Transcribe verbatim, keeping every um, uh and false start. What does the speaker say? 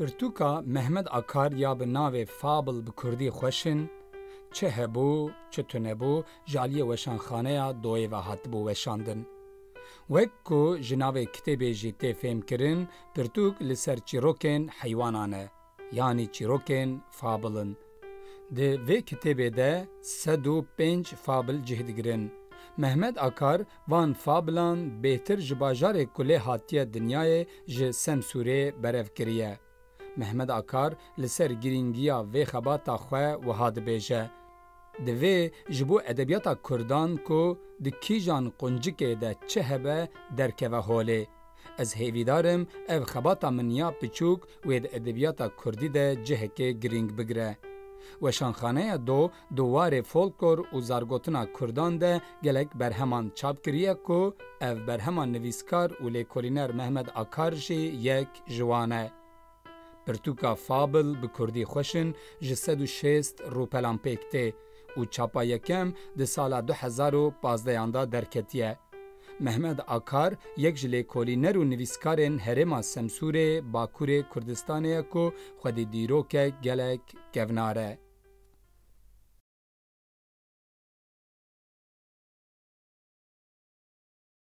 Pirtûka Mehmet Akar ya bi navê Fabl bi kurdî xweş in, çi hebû, çi tunebû, ji aliyê weşanxaneya Doyê ve hatibû weşandin. Wek ku ji navê kitêbê jî tê fêhmkirin, pirtûk li ser çîrokên heywanan e, yanî çîrokên fabl in. Di vê kitêbê de sed û pênc fabl cih digirin. Mehmet Akar van fablan bêhtir ji bajarê ku lê hatiye dinyayê ji Semsûrê berev kiriye. Mehmet Akar li ser girîngiya vê xebata xwe wiha dibêje, Divê ji bo edebiyata kurdan ku di kîjan quncikê de çi hebe derkeve holê. Ez hêvîdar im ev xebata min ya piçûk wê di edebiyata kurdî de cihekê girîng bigire. Weşanxaneya Do di warê folklor û zargotina kurdan de gelek berheman çap kiriye ku ev berhema nivîskar û lêkolîner Mehmet Akar jî yek ji wan e. Pirtûka Fabl bi kurdî xweş in ji sed û şêst rûpelan pêk tê û çapa yekem di sala du hezar û pazdehan de derketiye. Mehmet Akar yek ji lêkolîner û nivîskarên herêma Semsûrê Bakurê Kurdistanê ye ku xwedî dîrokek gelek kevnar e.